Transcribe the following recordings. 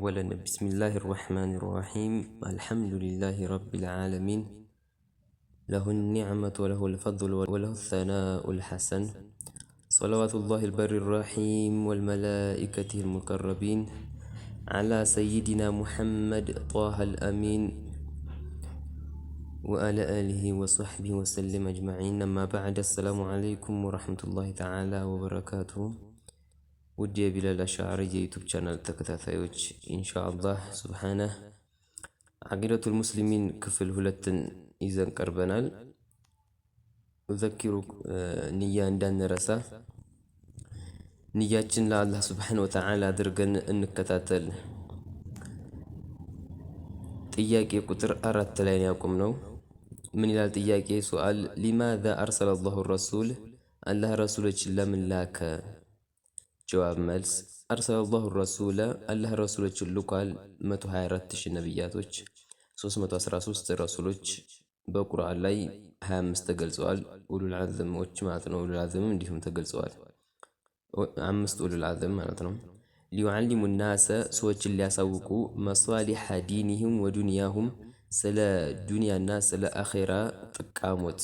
أولا بسم الله الرحمن الرحيم، الحمد لله رب العالمين، له النعمة وله الفضل وله الثناء الحسن، صلوات الله البر الرحيم والملائكة المقربين على سيدنا محمد طه الأمين وعلى آله وصحبه وسلم أجمعين، أما بعد، السلام عليكم ورحمة الله تعالى وبركاته። ውድ የቢላል አሻዕሪ የ YouTube channel ተከታታዮች፣ ኢንሻአላህ ሱብሓነህ ዓቂደቱል ሙስሊሚን ክፍል 2ን ይዘን ቀርበናል። ዘኪሩ ንያ እንዳንረሳ፣ ንያችን ለአላህ ሱብሓነሁ ወተዓላ አድርገን እንከታተል። ጥያቄ ቁጥር 4 ላይ ያቆምነው። ምን ይላል ጥያቄ? سؤال: لماذا أرسل الله الرسل? አላህ ረሱሎችን ለምን ላከ? جواب መልስ: أرسل الله الرسل አላህ ረሱሎችን ልኳል። 124 ሺህ ነቢያቶች፣ 313 ረሱሎች፣ በቁርአን ላይ 25 ተገልጸዋል። ኡሉል ዐዝሞች ማለት ነው። ኡሉል ዐዝምም እንዲሁም ተገልጸዋል። አምስት ኡሉል ዐዝም ማለት ነው። ليعلموا الناس ሰዎችን ሊያሳውቁ፣ مصالح دينهم ودنياهم ስለ ዱንያና ስለ አኼራ ጥቃሞት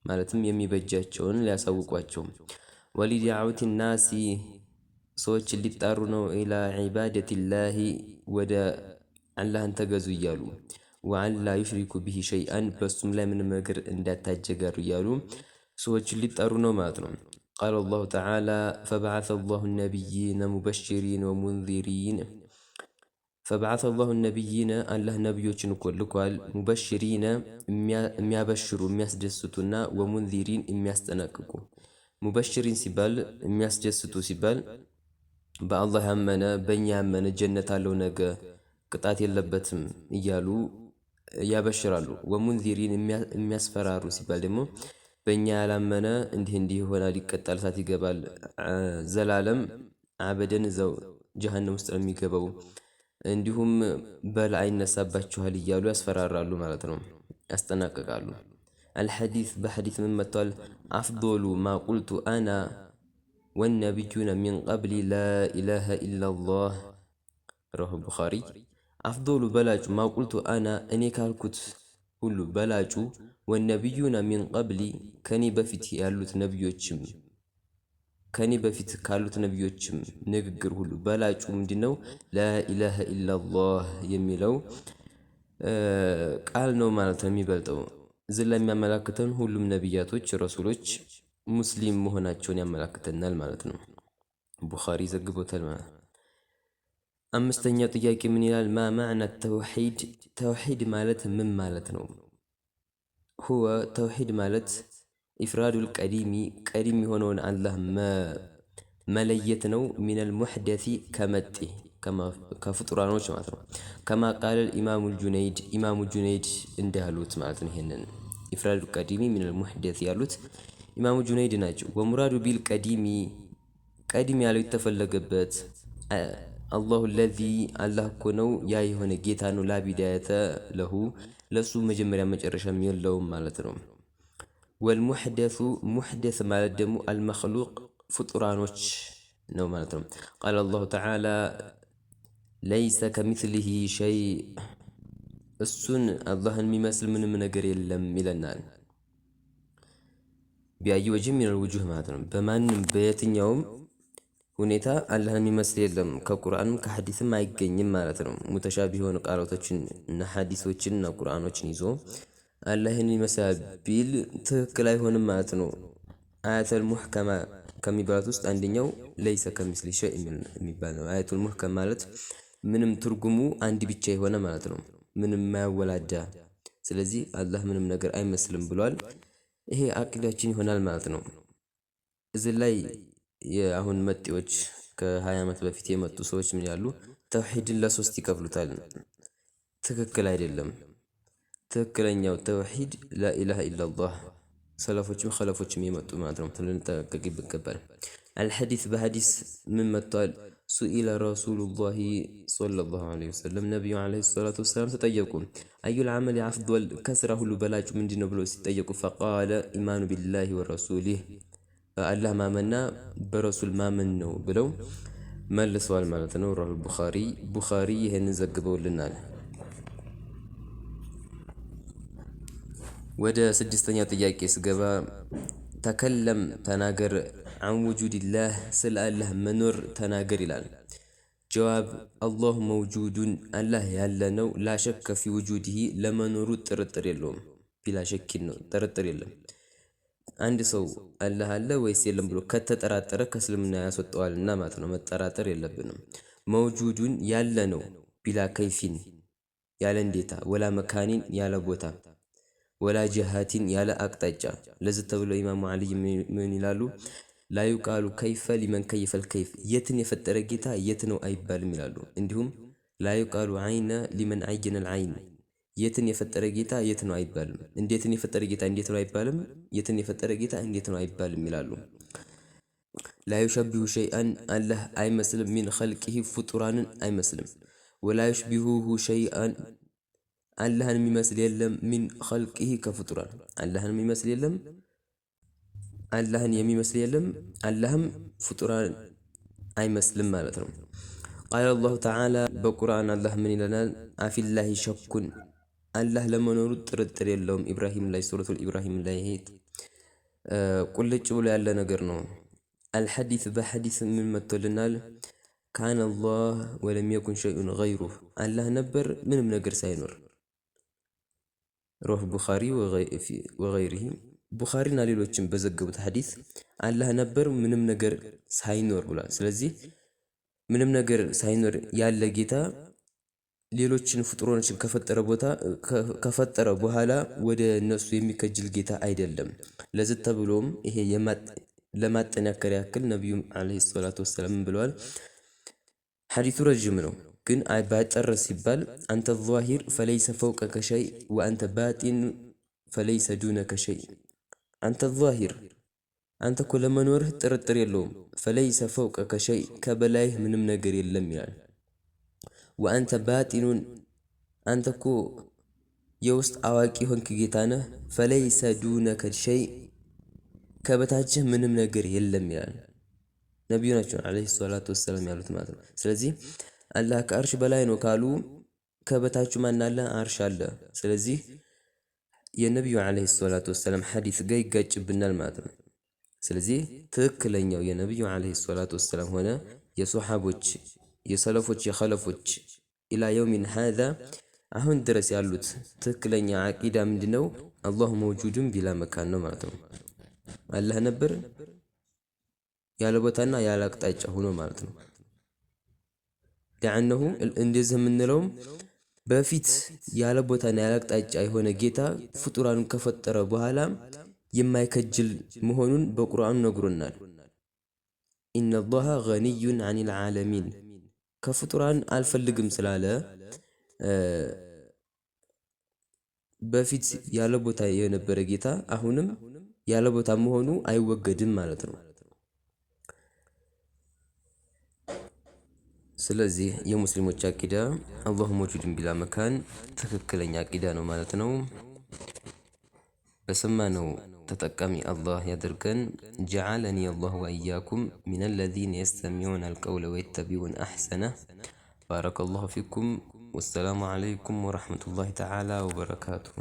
ማለትም የሚበጃቸውን ሊያሳውቋቸው፣ ولدعوة الناس ሰዎችን ሊጣሩ ነው፣ إلى عبادة الله ወደ አላህን ተገዙ እያሉ፣ وأن لا يشركوا به شيئا በሱም ላይ ምንም ነገር እንዳታጀጋሩ እያሉ ሰዎችን ሊጣሩ ነው ማለት ነው። قال الله تعالى: فبعث الله النبيين مبشرين ومنذرين። فبعث الله النبيين አላህ ነቢዮችን እኮ ልኳል፣ مبشرين የሚያበሽሩ የሚያስደስቱና ومنذرين የሚያስጠነቅቁ። مبشرين ሲባል የሚያስደስቱ ሲባል በአላህ ያመነ በእኛ ያመነ ጀነት አለው፣ ነገ ቅጣት የለበትም እያሉ ያበሽራሉ። ومنذرين የሚያስፈራሩ ሲባል ደግሞ በእኛ ያላመነ እንዲህ እንዲህ ይሆናል፣ ይቀጣል፣ እሳት ይገባል፣ ዘላለም አበደን እዛው ጀሀነም ውስጥ ነው የሚገባው፣ እንዲሁም በላ ይነሳባችኋል እያሉ ያስፈራራሉ ማለት ነው፣ ያስጠናቅቃሉ። الحديث በሐዲስ ምን መጥቷል? أفضل ما قلت أنا والنبيون من قبلي لا إله إلا الله، رواه البخاري። أفضل በላጩ፣ ما قلت أنا እኔ ካልኩት ሁሉ በላጩ፣ والنبيون من قبلي ከኔ በፊት ያሉት ነቢዮችም ከኔ በፊት ካሉት ነቢዮችም ንግግር ሁሉ በላጩ ምንድነው? لا إله إلا الله የሚለው ቃል ነው ማለት ነው የሚበልጠው። እዚህ ላይ የሚያመላክተን ሁሉም ነቢያቶች ረሱሎች ሙስሊም መሆናቸውን ያመላክተናል ማለት ነው። ቡኻሪ ዘግቦታል ማለት ነው። አምስተኛው ጥያቄ ምን ይላል? ما معنى التوحيد? ተውሂድ ማለት ምን ማለት ነው? هو ተውሂድ ማለት إفراد القديم ቀዲም የሆነውን አላህ መለየት ነው። من المحدث ከመጤ ከፍጡራኖች ማለት ነው። كما قال الإمام الجنيد ኢማሙ ጁነይድ እንዳሉት ማለት ነው። ይሄንን إفراد القديم من المحدث ያሉት ኢማሙ ጁነይድ ናቸው። ومراد بالقديم ቀዲም ያለው የተፈለገበት الله الذي አላህ እኮ ነው ያ የሆነ ጌታ ነው። لا بداية له ለሱ መጀመሪያ መጨረሻም የለውም ማለት ነው። والمحدث ሙሕደስ ማለት ደግሞ المخلوق ፍጡራኖች ነው ማለት ነው። قال الله تعالى: ليس كمثله شيء እሱን አላህን የሚመስል ምንም ነገር የለም ይለናል። بأي وجه من الوجوه ማለት ነው። በማንም በየትኛውም ሁኔታ አላህን የሚመስል የለም። ከቁርአንም ከሐዲስም አይገኝም ማለት ነው። ሙተሻቢህ የሆኑ ቃላቶችን እና ሐዲሶችን እና ቁርአኖችን ይዞ አላህን ይመስላል ቢል ትክክል አይሆንም ማለት ነው። አያተል ሙህከማ ከሚባሉት ውስጥ አንደኛው ليس كمثله شيء የሚባል ነው። አያቱል ሙህከም ማለት ምንም ትርጉሙ አንድ ብቻ የሆነ ማለት ነው። ምንም የማያወላዳ። ስለዚህ አላህ ምንም ነገር አይመስልም ብሏል። ይሄ አቂዳችን ይሆናል ማለት ነው። እዚህ ላይ የአሁን መጤዎች ከ20 ዓመት በፊት የመጡ ሰዎች ምን ያሉ ተውሂድን ለሶስት ይከፍሉታል። ትክክል አይደለም። ትክክለኛው ተውሂድ لا إله إلا الله ሰለፎችም ኸለፎችም የመጡ ማለት ነው። ልንጠነቀቅ ይገባል። الحديث በሐዲስ ምን መጥቷል? سئل رسول الله صلى الله عليه وسلم ነቢዩ عليه الصلاة والسلام ተጠየቁ። أي العمل أفضل ከስራ ሁሉ በላጩ ምንድን ነው ብለው ሲጠየቁ፣ فقال: الإيمان بالله ورسوله በአላህ ማመንና በረሱል ማመን ነው ብለው መልሰዋል ማለት ነው። رواه البخاري ቡኻሪ ይህንን ዘግበውልናል። ወደ ስድስተኛው ጥያቄ ስገባ تكلم ተናገር፣ عن وجود الله ስለ አላህ መኖር ተናገር ይላል። جواب الله موجود አላህ ያለ ነው። لا شك في وجوده ለመኖሩ ጥርጥር የለውም። بلا شك ነው፣ ጥርጥር የለም። አንድ ሰው አላህ አለ ወይስ የለም ብሎ ከተጠራጠረ ከእስልምና ያስወጠዋልና ማለት ነው። መጠራጠር የለብንም። موجود ያለ ነው፣ بلا كيف ያለ እንዴታ፣ ولا مكان ያለ ቦታ፣ ولا جهة ያለ አቅጣጫ። ለዚህ ተብሎ ኢማሙ ዓሊይ ምን ይላሉ? لا يقال كيف لمن كيف الكيف የትን የፈጠረ ጌታ የት ነው አይባልም ይላሉ። እንዲሁም لا يقال أين لمن عين العين የትን የፈጠረ ጌታ የት ነው አይባልም። እንዴትን የፈጠረ ጌታ እንዴት ነው አይባልም። የትን የፈጠረ ጌታ እንዴት ነው አይባልም ይላሉ። لا يشبه شيئا አላህ አይመስልም፣ من خلقه ፍጡራንን አይመስልም። ولا يشبهه شيء አላህን የሚመስል የለም፣ من خلقه ከፍጡራን አላህን የሚመስል የለም፣ አላህን የሚመስል የለም፣ አላህም ፍጡራን አይመስልም ማለት ነው። قال الله تعالى በቁርአን አላህ ምን ይለናል? أفي الله شك አላህ ለመኖሩ ጥርጥር የለውም። ኢብራሂም ላይ ሱረቱል ኢብራሂም ላይ ይሄ ቁልጭ ብሎ ያለ ነገር ነው። الحديث በሐዲስ ምን መጥቶልናል? كان الله ولم يكن شيء غيره አላህ ነበር ምንም ነገር ሳይኖር። رواه البخاري وغيره ቡኻሪና ሌሎችም በዘገቡት ሐዲስ አላህ ነበር ምንም ነገር ሳይኖር ብሏል። ስለዚህ ምንም ነገር ሳይኖር ያለ ጌታ ሌሎችን ፍጡሮችን ከፈጠረ ቦታ ከፈጠረ በኋላ ወደ እነሱ የሚከጅል ጌታ አይደለም። ለዚህ ተብሎም ይሄ ለማጠናከር ያክል ነቢዩም عليه الصلاة والسلام ብለዋል። ሐዲሱ ረዥም ነው፣ ግን ባጠረ ሲባል أنت الظاهر فليس فوقك شيء وأنت الباطن فليس دونك شيء። أنت الظاهر አንተ እኮ ለመኖርህ ጥርጥር የለውም። فليس فوقك شيء ከበላይህ ምንም ነገር የለም ይላል። وأنت الباطن አንተ እኮ የውስጥ አዋቂ ሆንክ ጌታ ነህ። فليس دونك شيء ከበታችህ ምንም ነገር የለም ይላል። ነቢዩ ናቸው عليه الصلاة والسلام ያሉት ማለት ነው። ስለዚህ አላህ ከአርሽ በላይ ነው ካሉ ከበታችሁ ማን አለ? አርሽ አለ። ስለዚህ የነቢዩ عليه الصلاة والسلام ሐዲስ ጋር ይጋጭብናል ማለት ነው። ስለዚህ ትክክለኛው የነቢዩ عليه الصلاة والسلام ሆነ የሶሓቦች የሰለፎች የኸለፎች إلى يومنا هذا አሁን ድረስ ያሉት ትክክለኛ አቂዳ ምንድነው? الله موجود بلا مكان ነው ማለት ነው። አላህ ነበር ያለ ቦታና ያለ አቅጣጫ ሆኖ ማለት ነው። لأنه እንደዚህ የምንለውም በፊት ያለ ቦታና ያለ አቅጣጫ የሆነ ጌታ ፍጡራኑን ከፈጠረ በኋላ የማይከጅል መሆኑን በቁርአኑ ነግሮናል። إن الله غني عن العالمين ከፍጡራን አልፈልግም ስላለ በፊት ያለ ቦታ የነበረ ጌታ አሁንም ያለ ቦታ መሆኑ አይወገድም ማለት ነው። ስለዚህ የሙስሊሞች አቂዳ الله موجود بلا مكان ትክክለኛ አቂዳ ነው ማለት ነው። በሰማነው ተጠቃሚ አላህ ያድርገን። جعلني الله وإياكم من الذين يستمعون القول ويتبعون أحسنه። بارك الله فيكم والسلام عليكم ورحمة الله تعالى وبركاته።